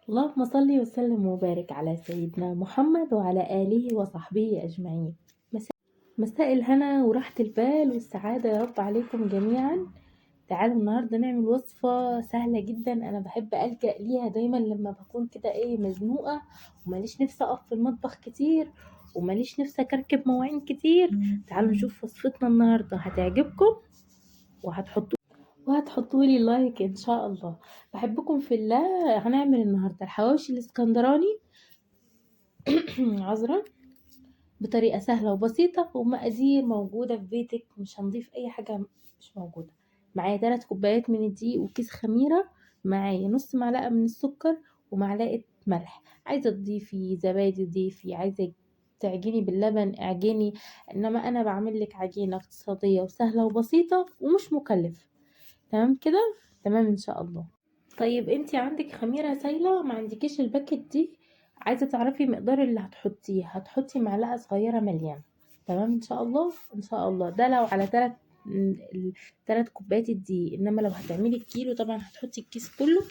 اللهم صل وسلم وبارك على سيدنا محمد وعلى آله وصحبه أجمعين. مساء الهنا وراحة البال والسعادة يا رب عليكم جميعا. تعالوا النهاردة نعمل وصفة سهلة جدا، أنا بحب ألجأ ليها دايما لما بكون كده مزنوقة وماليش نفسي أقف في المطبخ كتير وماليش نفسي أكركب مواعين كتير. تعالوا نشوف وصفتنا النهاردة هتعجبكم وهتحطوا لي like ان شاء الله. بحبكم في الله. هنعمل النهارده الحواوشي الاسكندراني عذرا، بطريقة سهلة وبسيطة ومقادير موجودة في بيتك، مش هنضيف اي حاجة مش موجودة. معايا 3 كوبايات من الدقيق وكيس خميره، معايا نص معلقه من السكر ومعلقة ملح. عايزه تضيفي زبادي ضيفي، عايزه تعجني باللبن اعجني، انما انا بعمل لك عجينه اقتصادية وسهلة وبسيطة ومش مكلفة. تمام كده؟ تمام ان شاء الله. طيب انتي عندك خميره سايله، ما عندكيش ال packet دي، عايزه تعرفي مقدار اللي هتحطيه، هتحطي معلقه صغيرة مليانة. تمام ان شاء الله. ان شاء الله ده لو على 3 كوبايات الدقيق، انما لو هتعملي الكيلو طبعا هتحطي الكيس كله.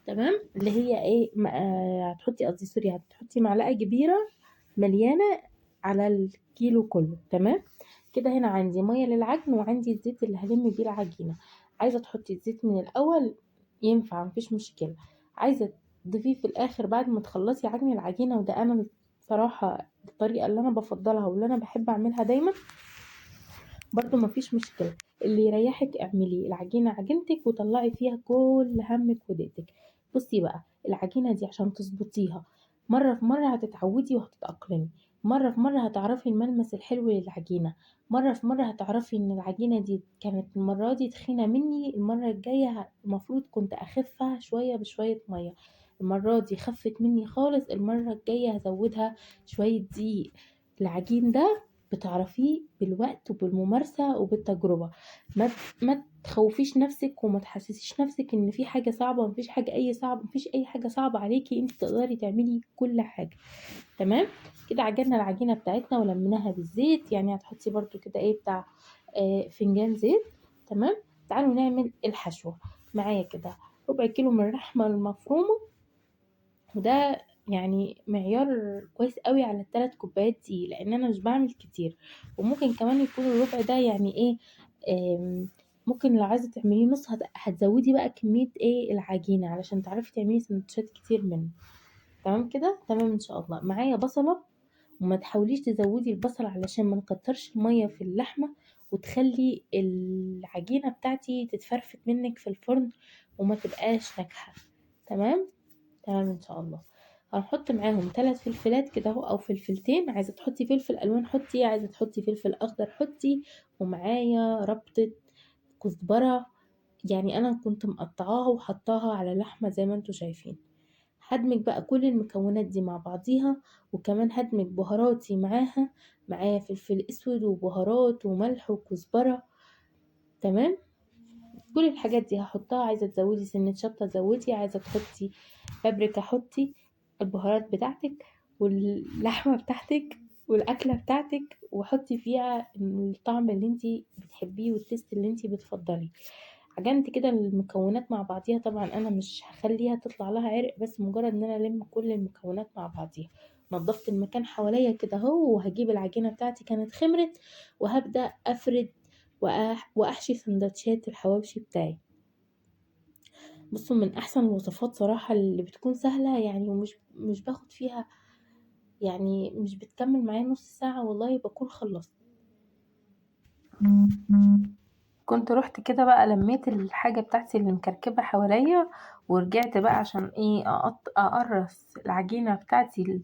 تمام، اللي هي ايه، هتحطي قصدي sorry، هتحطي معلقه كبيرة مليانة على الكيلو كله. تمام كده. هنا عندي مية للعجن وعندي الزيت اللي هلم بيه العجينة. عايزه تحطي الزيت من الاول ينفع، مفيش مشكلة. عايزه تضيفيه في الاخر بعد ما تخلصي عجن العجينة، وده انا بصراحة الطريقة اللي انا بفضلها واللي انا بحب اعملها دايما، برضو مفيش مشكلة. اللي يريحك اعمليه. العجينة عجينتك وطلعي فيها كل همك وضيقتك. بصي بقى العجينة دي عشان تظبطيها مرة في مرة هتتعودي وهتتاقلمي، مرة في مرة هتعرفي الملمس الحلو للعجينه، مرة في مرة هتعرفي ان العجينة دي كانت المرة دي تخينة مني، المرة الجاية المفروض كنت اخفها شوية بشوية مية، المرة دي خفت مني خالص، المرة الجاية هزودها شوية دقيق. العجين ده بتعرفيه بالوقت وبالممارسه وبالتجربه. ما تخوفيش نفسك وما تحسسيش نفسك ان في حاجة صعبة، مفيش حاجة اي صعب، مفيش اي حاجة صعبة عليكي، انت تقدري تعملي كل حاجة. تمام كده. عجننا العجينة بتاعتنا ولميناها بالزيت، يعني هتحطي برضو كده ايه بتاع فنجان زيت. تمام. تعالوا نعمل الحشوه. معايا كده ربع كيلو من اللحمة المفرومه، وده يعني معيار كويس قوي على ال3 كوبايات دي، لان انا مش بعمل كتير، وممكن كمان يكون الربع ده يعني ايه، ممكن لو عايزه تعمليه نص هتزودي بقى كمية ايه العجينة علشان تعرفي تعملي سندوتشات كتير منه. تمام كده؟ تمام ان شاء الله. معايا بصله، وما تحاوليش تزودي البصل علشان ما نكترش المية في اللحمة وتخلي العجينة بتاعتي تتفرفت منك في الفرن وما تبقاش ناجحة. تمام؟ تمام ان شاء الله. هنحط معاهم 3 فلفلات كده اهو، او فلفلتين. عايزه تحطي فلفل الوان حطي، عايزه تحطي فلفل اخضر حطي. ومعايا ربطه كزبره، يعني انا كنت مقطعاها وحطاها على لحمه زي ما انتم شايفين. هدمج بقى كل المكونات دي مع بعضيها، وكمان هدمج بهاراتي معاها. معايا فلفل اسود وبهارات وملح وكزبره. تمام، كل الحاجات دي هحطها. عايزه تزودي سنة شطه زودي، عايزه تحطي بابريكا حطي، البهارات بتاعتك واللحمة بتاعتك والاكله بتاعتك، وحطي فيها الطعم اللي انتي بتحبيه والتست اللي انتي بتفضليه. عجنت كده المكونات مع بعضيها. طبعا انا مش هخليها تطلع لها عرق، بس مجرد ان انا الم كل المكونات مع بعضيها. نظفت المكان حواليا كده اهو، وهجيب العجينة بتاعتي كانت خمرت، وهبدا افرد واحشي سندوتشات الحواوشي بتاعي. بصوا، من احسن الوصفات صراحة اللي بتكون سهلة يعني، ومش مش باخد فيها يعني، مش بتكمل معايا نص ساعة والله بكون خلصت. كنت رحت كده بقى لميت الحاجة بتاعتي اللي مكركبه حواليا، ورجعت بقى عشان ايه اقرص العجينة بتاعتي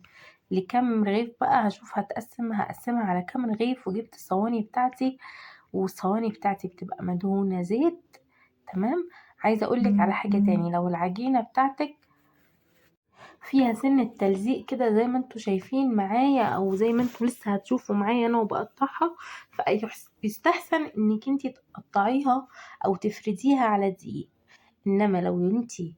لكام رغيف بقى. هشوف هقسمها على كام رغيف. وجبت الصواني بتاعتي، والصواني بتاعتي بتبقى مدهونه زيت. تمام. عايزه اقولك على حاجة تاني، لو العجينة بتاعتك فيها سنة تلزيق كده زي ما انتوا شايفين معايا، او زي ما انتوا لسه هتشوفوا معايا انا وبقطعها، فيستحسن انك انتي تقطعيها او تفرديها على دقيق. انما لو انتي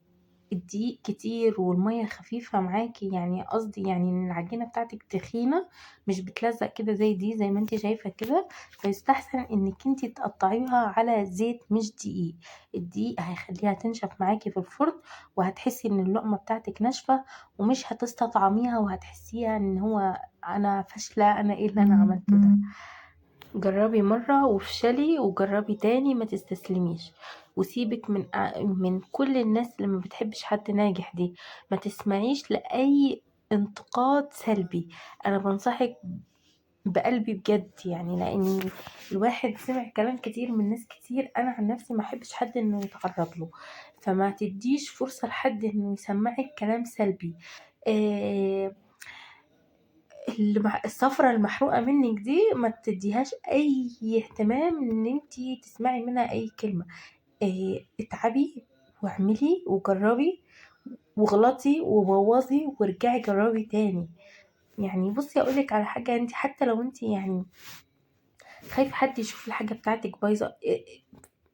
الدقيق كتير والمية خفيفة معاكي، يعني قصدي يعني ان العجينة بتاعتك تخينة مش بتلزق كده زي دي، زي ما انت شايفه كده، فيستحسن انك انت تقطعيها على زيت مش دقيق. الدقيق هيخليها تنشف معاكي في الفرن، وهتحسي ان اللقمة بتاعتك ناشفة ومش هتستطعميها، وهتحسيها ان هو انا فاشلة، انا ايه اللي انا عملته ده. جربي مرة وافشلي، وجربي تاني، ما تستسلميش، وسيبك من كل الناس اللي ما بتحبش حد ناجح دي، ما تسمعيش لأي انتقاد سلبي. انا بنصحك بقلبي بجد يعني، لان الواحد سمع كلام كتير من ناس كتير، انا عن نفسي ما احبش حد انه يتعرض له، فما تديش فرصة لحد انه يسمعك كلام سلبي. الصفرة المحروقة منك دي ما تديهاش اي اهتمام ان انتي تسمعي منها اي كلمة. اتعبي واعملي وجربي واغلطي وبوظي وارجعي جربي تاني. يعني بصي اقولك على حاجة، انتي حتى لو انتي يعني خايفة حد يشوف الحاجة بتاعتك بايظة،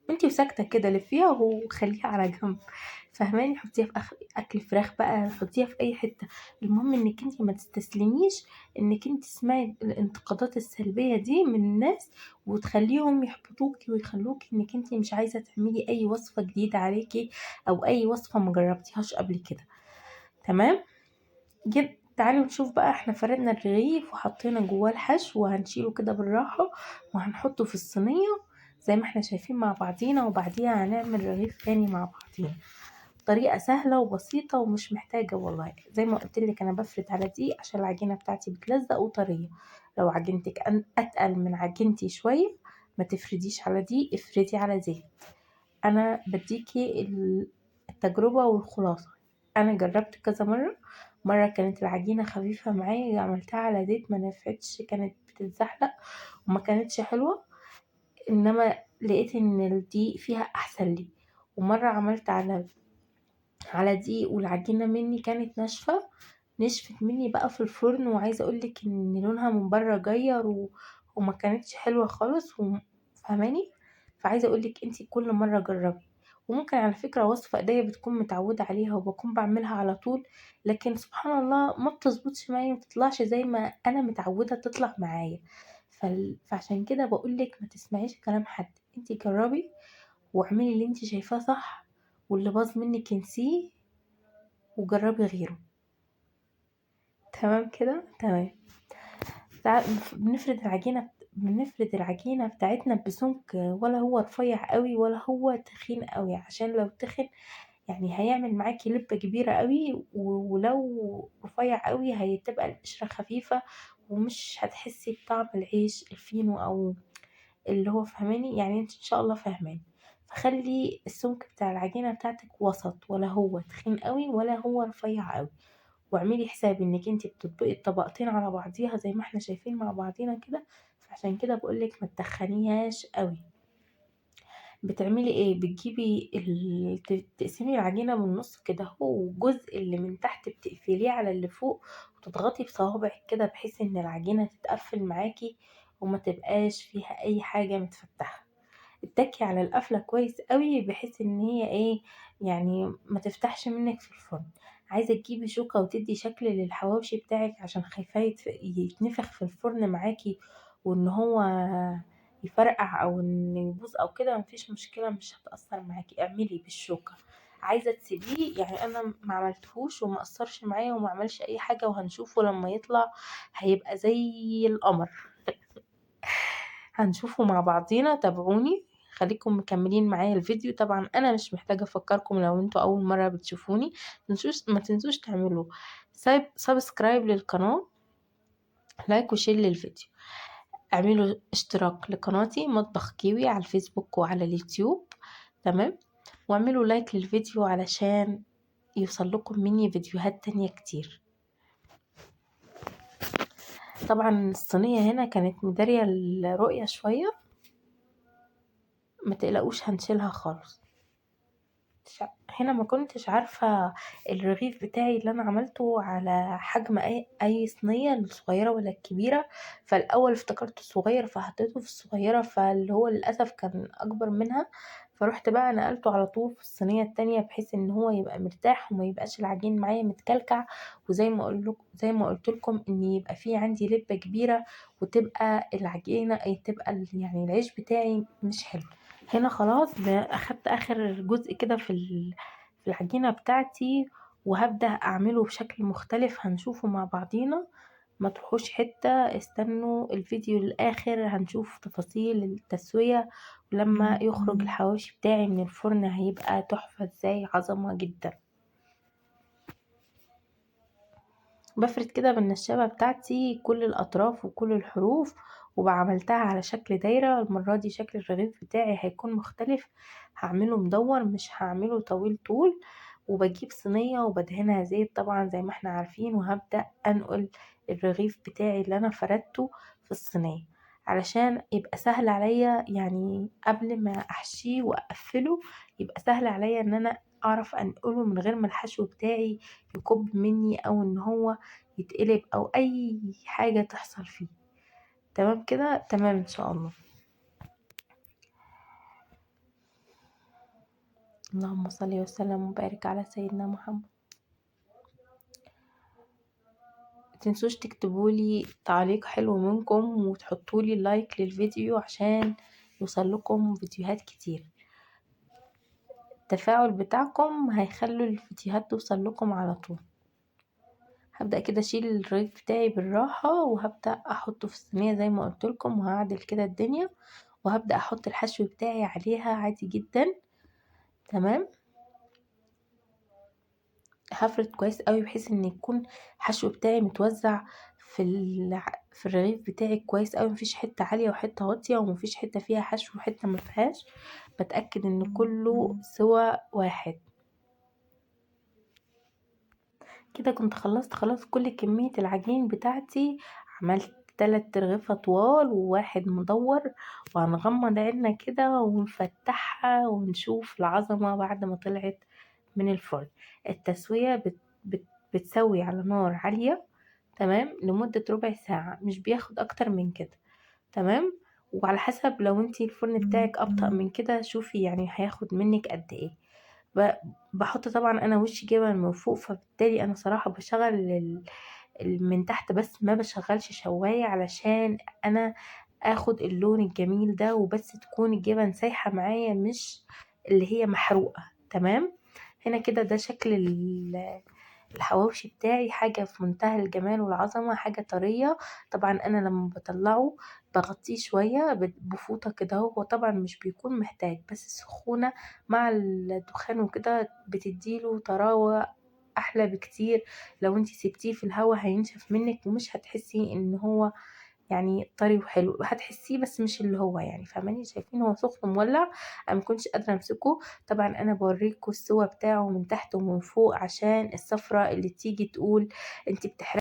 انتي وساكتة كده لفيها وخليها على جنب، فهماني؟ حطيها في اكل فراخ بقى، حطيها في اي حتة، المهم انك انتي ما تستسلميش انك انتي تسمعي الانتقادات السلبية دي من الناس وتخليهم يحبطوكي ويخلوكي انك انتي مش عايزة تعملي اي وصفة جديدة عليكي او اي وصفة ما جربتيهاش قبل كده. تمام جد. تعالوا نشوف بقى، احنا فردنا الرغيف وحطينا جواه الحشو، وهنشيله كده بالراحة وهنحطه في الصينية زي ما احنا شايفين مع بعضينا، وبعديها هنعمل رغيف تاني مع بعضينا. طريقة سهلة وبسيطة ومش محتاجة والله، زي ما قلت لك انا بفرد على دقيق عشان العجينة بتاعتي بتلزق وطرية. لو عجينتك اتقل من عجينتي شوية ما تفرديش على دقيق، افردي على زيت. انا بديكي التجربة والخلاصة، انا جربت كذا مرة. مرة كانت العجينة خفيفة معايا عملتها على زيت ما نفعتش، كانت بتتزحلق وما كانتش حلوة، انما لقيت ان الدقيق فيها احسن لي. ومرة عملت على دقيق والعجينة مني كانت ناشفة، نشفت مني بقى في الفرن، وعايزة اقولك ان لونها من بره جير وما كانتش حلوة خالص، فاهماني؟ فعايزة اقولك انتي كل مرة جربي. وممكن على فكرة وصفة ايديا بتكون متعودة عليها وبكون بعملها على طول، لكن سبحان الله ما بتظبطش معايا، ما بتطلعش زي ما انا متعودة تطلع معايا. فعشان كده بقولك ما تسمعيش كلام حد، انتي جربي واعملي اللي انتي شايفاه صح، واللي باظ منك انسيه وجربي غيره. تمام كده؟ تمام. بنفرد العجينة بتاعتنا بسمك، ولا هو رفيع قوي ولا هو تخين قوي، عشان لو تخن يعني هيعمل معاكي لبة كبيرة قوي، ولو رفيع قوي هتبقى القشرة خفيفة ومش هتحسي بطعم العيش الفينو او اللي هو، فهماني يعني؟ انت ان شاء الله فهماني. فخلي السمك بتاع العجينة بتاعتك وسط، ولا هو تخين قوي ولا هو رفيع قوي، واعملي حساب انك انت بتطبقي الطبقتين على بعضيها زي ما احنا شايفين مع بعضينا كده. فعشان كده بقولك ما تتخنيهاش قوي. بتعملي ايه؟ بتجيبي تقسمي العجينة من النص كده اهو، والجزء اللي من تحت بتقفليه على اللي فوق، وتضغطي بصوابعك كده بحيث ان العجينة تتقفل معاكي وما تبقاش فيها اي حاجة متفتحه. اتكي على القفله كويس قوي بحيث ان هي ايه يعني ما تفتحش منك في الفرن. عايزه تجيبي شوكه وتدي شكل للحواوشي بتاعك عشان خايفاه يتنفخ في الفرن معاكي وان هو يفرقع او ان يبوظ او كده، مفيش مشكلة مش هتاثر معاكي، اعملي بالشوكة. عايزه تسيبيه، يعني انا ما عملتهوش وما اثرش معايا وما عملش اي حاجة، وهنشوفه لما يطلع هيبقى زي القمر. هنشوفه مع بعضينا، تابعوني، خليكم مكملين معايا الفيديو. طبعا انا مش محتاجه افكركم لو انتوا اول مرة بتشوفوني، ما تنسوش تعملوا subscribe للقناة، like و share للفيديو، اعملوا اشتراك لقناتي مطبخ كيوي على الفيسبوك وعلى اليوتيوب، تمام؟ واعملوا like للفيديو علشان يوصل لكم مني فيديوهات تانية كتير. طبعا الصينية هنا كانت مدارية الرؤية شوية، ما تقلقوش هنشيلها خالص. هنا ما كنتش عارفة الرغيف بتاعي اللي انا عملته على حجم اي صينية، الصغيرة ولا الكبيرة، فالاول افتكرته صغير فحطيته في الصغيرة، فاللي هو للأسف كان اكبر منها، فروحت بقى نقلته على طول في الصينية التانية، بحيث ان هو يبقى مرتاح وما يبقاش العجين معايا متكلكع. وزي ما اقول لكم، زي ما قلت لكم ان يبقى في عندي لبه كبيرة وتبقى العجينة اي تبقى يعني العيش بتاعي مش حلو. هنا خلاص اخدت اخر جزء كده في العجينة بتاعتي، وهبدا اعمله بشكل مختلف هنشوفه مع بعضينا. ما تروحوش حتة، استنوا الفيديو للاخر هنشوف تفاصيل التسوية، ولما يخرج الحواوشي بتاعي من الفرن هيبقى تحفة ازاي، عظمه جدا. بفرد كده بالنشابه بتاعتي كل الاطراف وكل الحروف، وعملتها على شكل دايرة. المرة دي شكل الرغيف بتاعي هيكون مختلف، هعمله مدور مش هعمله طويل طول. وبجيب صينية وبدهنها زيت طبعا زي ما احنا عارفين، وهبدا انقل الرغيف بتاعي اللي انا فردته في الصينية علشان يبقى سهل عليا، يعني قبل ما احشيه واقفله يبقى سهل عليا ان انا اعرف انقله من غير ما الحشو بتاعي يكب مني او ان هو يتقلب او اي حاجة تحصل فيه. تمام كده؟ تمام ان شاء الله. اللهم صل وسلم وبارك على سيدنا محمد. متنسوش تكتبولي تعليق حلو منكم وتحطولي لايك للفيديو عشان يوصل لكم فيديوهات كتير. التفاعل بتاعكم هيخلوا الفيديوهات توصل لكم على طول. هبدأ كده اشيل الرغيف بتاعي بالراحة، وهبدأ احطه في الصينية زي ما قلت لكم، وهعدل كده الدنيا، وهبدأ احط الحشو بتاعي عليها عادي جدا. تمام، هفرد كويس قوي بحيث ان يكون الحشو بتاعي متوزع في الرغيف بتاعي كويس قوي، مفيش حتة عالية وحتة واطية، ومفيش حتة فيها حشو وحتة ما فيهاش. بتاكد ان كله سوا واحد كده. كنت خلصت خلاص كل كمية العجين بتاعتي. عملت 3 رغيفه طوال وواحد مدور، وهنغمض عيننا كده ونفتحها ونشوف العظمة بعد ما طلعت من الفرن. التسوية بتسوي على نار عالية، تمام، لمدة ربع ساعة، مش بياخد اكتر من كده. تمام، وعلى حسب لو انتي الفرن بتاعك ابطأ من كده شوفي يعني هياخد منك قد ايه. بحط طبعا انا وش جبن من فوق، فبالتالي انا صراحة بشغل من تحت بس، ما بشغلش شواية علشان انا اخد اللون الجميل ده، وبس تكون الجبن سايحة معايا مش اللي هي محروقة. تمام، هنا كده ده شكل الحواوشي بتاعي، حاجة في منتهى الجمال والعظمة، حاجة طرية. طبعا انا لما بطلعه بغطيه شوية بفوطة كده، هو طبعا مش بيكون محتاج، بس السخونة مع الدخان وكده بتديله طراوة احلى بكتير. لو انتي سبتيه في الهوا هينشف منك ومش هتحسي ان هو يعني طري وحلو، هتحسيه بس مش اللي هو يعني، فاهماني؟ شايفين هو سخن مولع، انا ما كنتش قادرة امسكه. طبعا انا بوريكم السوا بتاعه من تحت ومن فوق عشان الصفرة اللي تيجي تقول انتي بتحرقي.